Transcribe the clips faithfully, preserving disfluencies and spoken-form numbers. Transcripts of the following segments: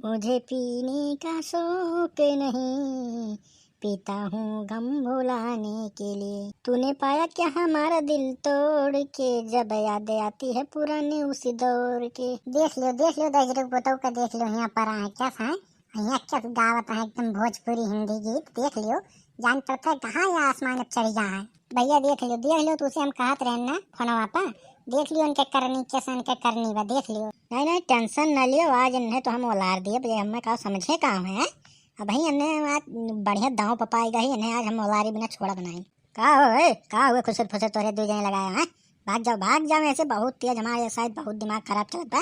मुझे पीने का शौक नहीं, पीता हूँ गम भुलाने के लिए। तूने पाया क्या हमारा दिल तोड़ के, जब याद आती है पुराने उसी दौर के। देख लियो, देख लियो, दहिजरू पतोह का देख लियो, यहाँ पर आए क्या है, यहाँ क्या गावत है एकदम भोजपुरी हिंदी गीत। देख लियो, जान पड़ता है कहाँ यह आसमान अब चढ़ गया है। भैया देख लियो, देख लियो, तुसे हम कहत रहन ना फोनवा पर, देख लियो उनके करनी, कैसे उनके करनी बा, देख लियो। नहीं, नहीं, tension न लियो, आज इन्हें तो हम उलार दिए, ये हमें का समझे का है? अब भाई इन्हें आज बढ़िया दांव पर पाएगा ही, इन्हें आज हम उलारी बिना छोड़ब नहीं। का हो, ए, का हुए खुसर फुसर तोरे दू जने लगाए हैं? भाग जाओ, भाग जाओ, ऐसे बहुत तेज हमारे शायद बहुत दिमाग खराब चलत बा।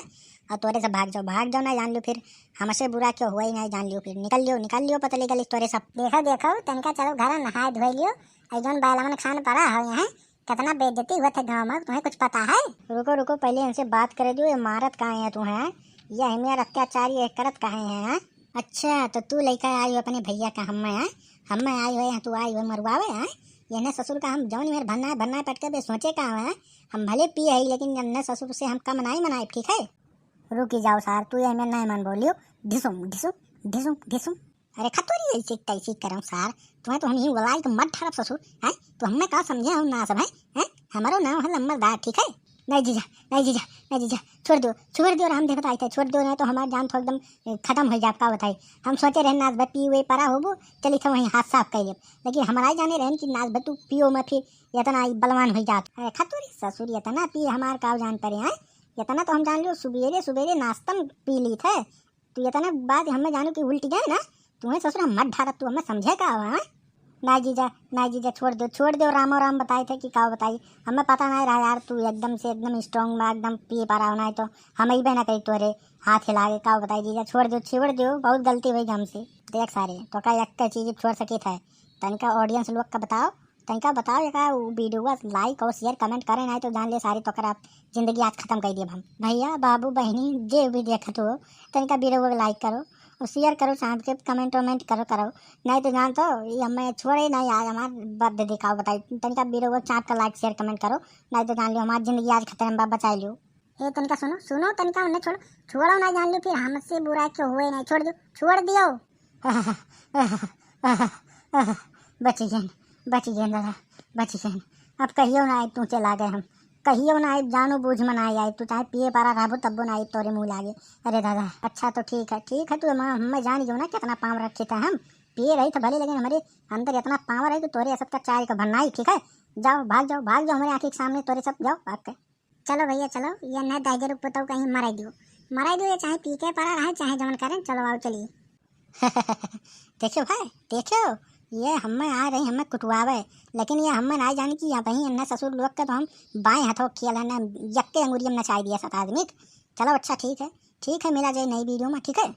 और तोरे से भाग जाओ, भाग जाओ, ना जान लियो फिर हमसे बुरा क्यों हुआ ही नहीं जान लियो, फिर निकल लियो, निकल लियो पतली गली तोरे सब। देखो, देखो, तनिका चलो घर नहाए धोए लियो, और जौन बैलवन खान पड़ा हो यहाँ, कितना बेइज्जती हुआ था गाँव में, तुम्हें कुछ पता है? रुको, रुको, पहले इनसे बात करे दियो, ये मारत काहे है तुम्हें? ये हमें अत्याचारी, ये करत काहे हैं? अच्छा, तो तू लइका आई हो अपने भैया का, हम्मे, हैं? हम्मे आई हो, तू आई हो मरुआवे, हैं? ये न ससुर का हम जौन मेर भन्ना, भन्ना पटके बे सोचे का है? हम भले पिए है, लेकिन न ससुर से हम कम नहीं मनाए, ठीक है? रुकी जाओ सार, तू ये में नहीं मन बोलियो, ढिसुम, ढिसुम, ढिसुम, ढिसुम। अरे खतोरी, ऐसी तैसी करम सार, तुम्हें तो हम ही उलाल के मत ढारब ससुर, हैं? तो हमें का समझे हो ना सब, हैं? हैं? हमारो नाम है लम्बरदार, ठीक है? नहीं जीजा, नहीं जीजा, नहीं जीजा, छोड़ दो, छोड़ दो, रामदेव बताए थे, छोड़ दो, नहीं तो हमार जान तो एकदम, ए, खत्म हो जाए, का बताई। हम सोचे रहे नाच भर पी हुए परा होबो, चली था वहीं हाथ साफ कर लेब, लेकिन हमारा ही जाने रहन कि नाच भर तू पियो में फिर इतना ही बलवान हो जात। अरे खतोरी ससुर, इतना पी हमार का जान परे, हैं? इतना तो हम जान लियो, सुबेरे सुबेरे नाश्ता में पी ली थे, तू इतना बात हमें जानू कि उल्टी जाए ना, तुम्हें ससुर हम मत ढारत, तू हमें समझे का हो, हाँ? ना जीजा, ना जीजा, छोड़ दो, छोड़ दो, रामो राम बताए थे कि का बताई, हमें पता नहीं रहा यार, तू एकदम से एकदम strong बा, एकदम पिए पा रहा हो, नहीं तो हम ही बे ना कही तोरे हाथ हिला के, का बताई जीजा, छोड़ दो, छोड़ दो, बहुत गलती हुई हमसे। देख सारे, तो का एक चीज छोड़ सकी थे, तनिका audience लोग का बताओ, तनिका बताओ, एका उ video को like और share comment करे, नहीं तो जान ले सारी तोकर जिंदगी आज खत्म कर दिए हम। भैया, बाबू, बहनी, जे भी देखत हो, तनिका video को like करो और share करो, साथ के comment वमेंट करो, करो, नहीं तो जान तो ये हमें छोड़े नहीं, आज हमार बर्थडे दिखाओ, बताई, तनिका video को चाप का like share comment करो, नहीं तो जान लियो हमार जिंदगी आज खतरे में बा, बचाई लियो। ए, तनिका सुनो, सुनो, तनिका उन्हें छोड़ो, छोड़ो ना, जान लियो फिर हमसे बुरा क्यों हुए नहीं, छोड़ दो, छोड़ दियो। बच गए, बच गए दादा, बच गए। अब कहियो ना आए तू चला गए हम, कहियो ना आए, जानू बूझ में ना आए, तू चाहे पिए पारा रहबो तब्बो ना आए तोरे मुँह लागे। अरे दादा, अच्छा तो ठीक है, ठीक है, तू हम, हमें जान जो ना कितना पाँव रखे थे हम, पिए रही थे भले, लेकिन हमारे अंदर इतना पावर है कि तोरे सब का चाय का भरना ही, ठीक है? जाओ, भाग जाओ, भाग जाओ हमारे आँखी के सामने तोरे सब, जाओ भाग के। चलो भैया, चलो, ये न दहिजरू पुतोह कहीं मराई दियो, मराई दियो, ये चाहे पी के पड़ा रहे, चाहे जवन करें, चलो आओ चलिए। देखो भाई, देखो, ये हमें आ रही, हमें कुटवावे, लेकिन ये हमें ना जाने कि यहाँ वहीं इन्ना ससुर लोग के तो हम बाएं हाथों खेल है ना, यक्के अंगुरियम नचाई दिया सात आदमी के। चलो अच्छा ठीक है, ठीक है, मिला जाए नई video में, ठीक है।